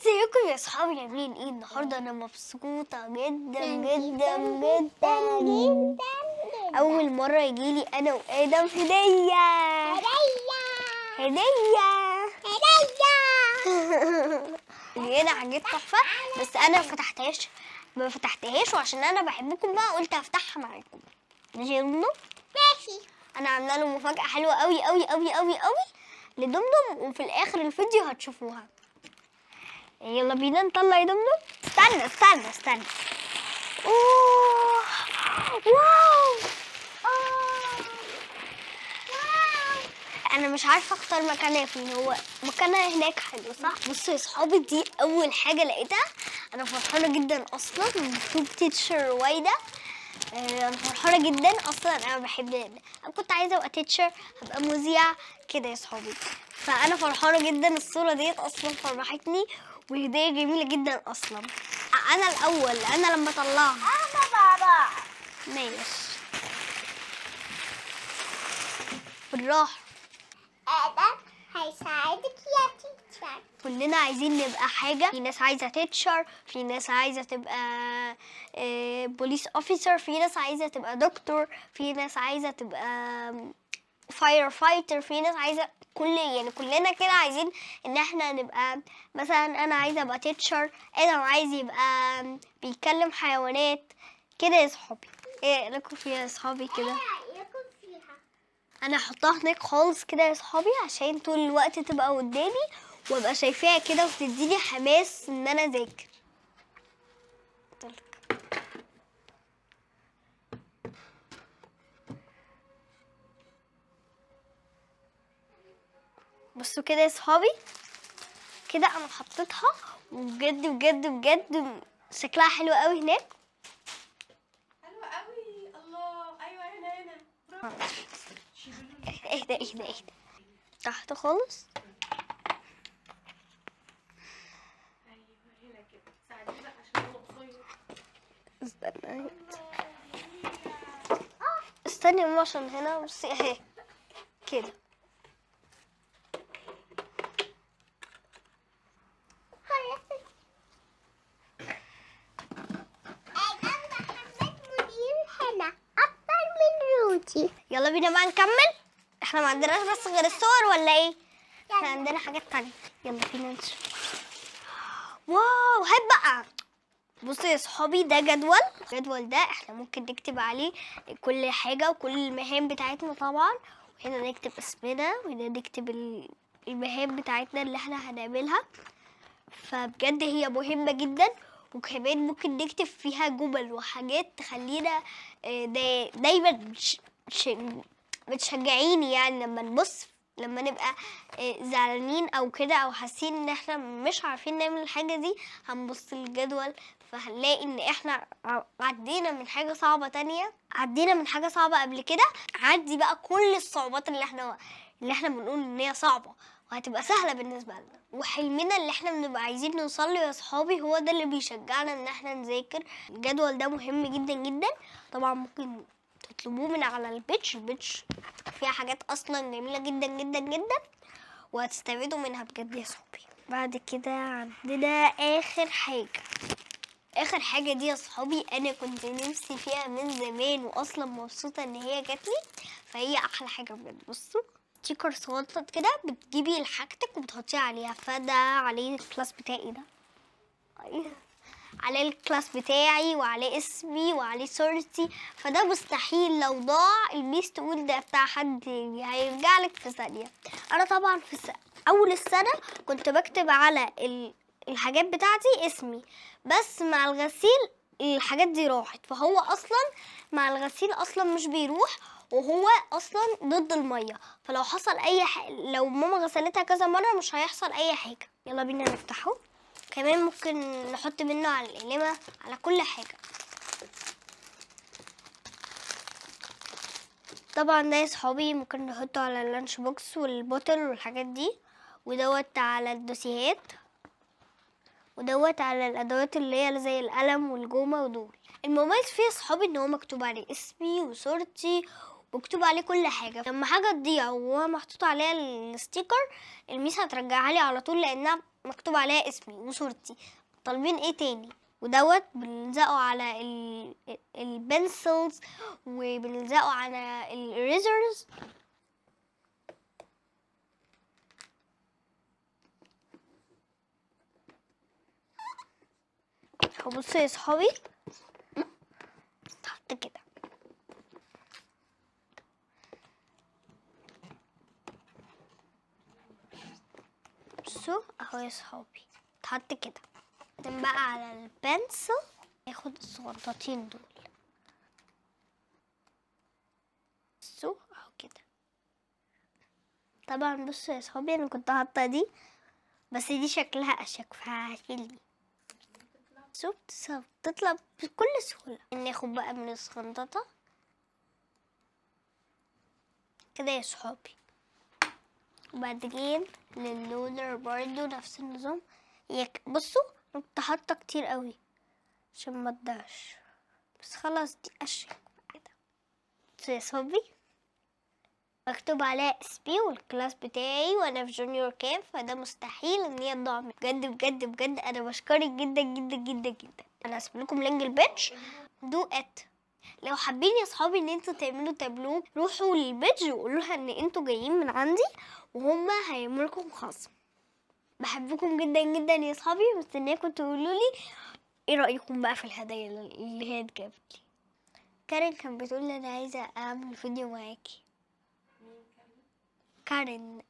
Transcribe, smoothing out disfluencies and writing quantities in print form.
ازيكم يا صحابي؟ عاملين ايه النهارده؟ انا مبسوطة جدا جدا جدا جدا. اول مرة يجيلي انا وادم هديه هديه هديه هديه. حاجات تحفة، بس انا ما فتحتهاش، وعشان انا بحبكم بقى قلت هفتحها معاكم. ماشي يا دمدم؟ ماشي. انا عامله له مفاجاة حلوة قوي قوي قوي قوي قوي لدمدم، وفي الاخر الفيديو هتشوفوها. يلا بينا نطلع يا دمدم. استنى استنى استنى. اوه wow انا مش عارفه اختار مكانها فين، هو مكانها هناك حلو صح؟ بصوا يا صحابي، دي اول حاجة لقيتها، انا فرحانة جدا اصلا. مكتوب teacher رويده. انا فرحانة جدا اصلا، انا بحب، انا كنت عايزه ابقى teacher، هبقى مذيعه كده يا صحابي، فانا فرحانة جدا. الصورة ديت اصلا فرحتني، وهديه جميلة جدا اصلا. انا الاول، انا لما طلعها انا بابا. ماشي بالراحة. ادم هيساعدك يا teacher. كلنا عايزين نبقى حاجة، في ناس عايزه teacher، في ناس عايزه تبقى police officer، في ناس عايزه تبقى دكتور، في ناس عايزه تبقى fire fighter، في ناس عايزه كل، يعني كلنا كده عايزين ان احنا نبقى، مثلا انا عايزه ابقى teacher، ادم عايز يبقى بيتكلم حيوانات كده يا صحابي. ايه رايكم فيها يا صحابي كده؟ ايه رايكم فيها؟ انا هحطها هناك خالص كده يا صحابي، عشان طول الوقت تبقى قدامي وابقى شايفاها كده، وتديني حماس ان انا اذاكر. بصوا كده يا صحابي، كده انا حطيتها، وبجد بجد بجد شكلها حلو قوي هناك. حلو قوي. الله، ايوه هنا هنا. اهدى اهدى اهدى تحت خالص. ايوه هنا كده، ساعديني بقى عشان هو قصير. استنى استني يا ماما عشان هنا. بصي اهي كده. يلا بينا بقى نكمل. احنا ما عندناش بس غير الصور ولا ايه؟ احنا عندنا حاجات تانية. يلا بينا نشوف. wow هات بقى. بصوا يا صحابي، ده جدول. الجدول ده احنا ممكن نكتب عليه كل حاجة وكل المهام بتاعتنا طبعا، وهنا نكتب اسمنا، وهنا نكتب المهام بتاعتنا اللي احنا هنعملها. فبجد هي مهمة جدا، وكمان ممكن نكتب فيها جمل وحاجات تخلينا دايما بتشجعيني، يعني لما نبص، لما نبقى زعلانين او كده، او حاسين ان احنا مش عارفين نعمل الحاجة دي، هنبص للجدول فهنلاقي ان احنا عدينا من حاجة صعبة تانية، عدينا من حاجة صعبة قبل كده. عدي بقى كل الصعوبات اللي احنا بنقول ان هي صعبة، وهتبقى سهلة بالنسبة لنا. وحلمنا اللي احنا بنبقى عايزين نوصل له يا صحابي هو ده اللي بيشجعنا ان احنا نذاكر. الجدول ده مهم جدا جدا. طبعا ممكن تطلبوه من على ال page، ال page فيها حاجات اصلا جميلة جدا جدا جدا، وهتستفيدوا منها بجد يا صحابي. بعد كده عندنا اخر حاجة. اخر حاجة دي يا صحابي انا كنت نفسي فيها من زمان، واصلا مبسوطة ان هي جاتلي، فهي احلى حاجة بجد. بصوا sticker صغنطط كده، بتجيبي حاجتك وبتحطيها عليها، فده عليه ال class بتاعي، ده عليه ال class بتاعي وعليه اسمي وعليه صورتي، فده مستحيل لو ضاع ال miss تقول ده بتاع حد، هيرجع لك في ثانية. انا طبعا في اول السنة كنت بكتب على الحاجات بتاعتي اسمي، بس مع الغسيل الحاجات دي راحت، فهو اصلا مع الغسيل اصلا مش بيروح، وهو اصلا ضد المية، فلو حصل اي لو ماما غسلتها كذا مرة مش هيحصل اي حاجة. يلا بينا نفتحه. كمان ممكن نحط منه على القلمه، على كل حاجة. طبعا ده يا صحابي ممكن نحطه على ال lunch box وال bottle والحاجات دي، ودوت على الدوسيهات، ودوت على الادوات اللي هي زي القلم والجومه ودول. المميز فيه يا صحابي ان هو مكتوب عليه اسمي وصورتي، مكتوب عليه كل حاجة. لما حاجة تضيع وهو محطوط عليها ال sticker، ال miss هترجعها لي على طول، لانها مكتوب عليها اسمي وصورتي. طالبين ايه تاني؟ ودوت بنلزقه على ال pencils وبنلزقه على ال erasers. بصوا يا صحابي تحط كده. بصوا اهو يا صحابي تحط كده. بعدين بقى على ال pencil ناخد الصغنطاطين دول. بصوا اهو كده. طبعا بصوا يا صحابي انا كنت حاطه دي، بس دي شكلها اشيك فهشيل دي. بصوا بتطلع بكل سهولة. ناخد بقى من الصغنطاطه كده يا صحابي. وبعدين لللولر برضو نفس النظام. بصوا كنت حاطه كتير قوي عشان ما تضيعش، بس خلاص دي اشيك كده. بصوا يا صحابي مكتوب عليها اسمي وال class بتاعي وانا في junior كام، فده مستحيل ان هي تضيع. بجد بجد بجد انا بشكرك جدا جدا جدا جدا. انا هسيب لكم link ال page do it. لو حابين يا صحابي ان انتوا تعملوا تابلو، روحوا لل page وقولوا لها ان انتوا جايين من عندي وهما هيعملوا لكم خصم. بحبكم جدا جدا يا صحابي، مستنياكم تقولوا لي ايه رايكم بقى في الهدايا اللي هي اتجابت لي. كارين كان بتقول لي انا عايزه اعمل فيديو معاكي. كارين.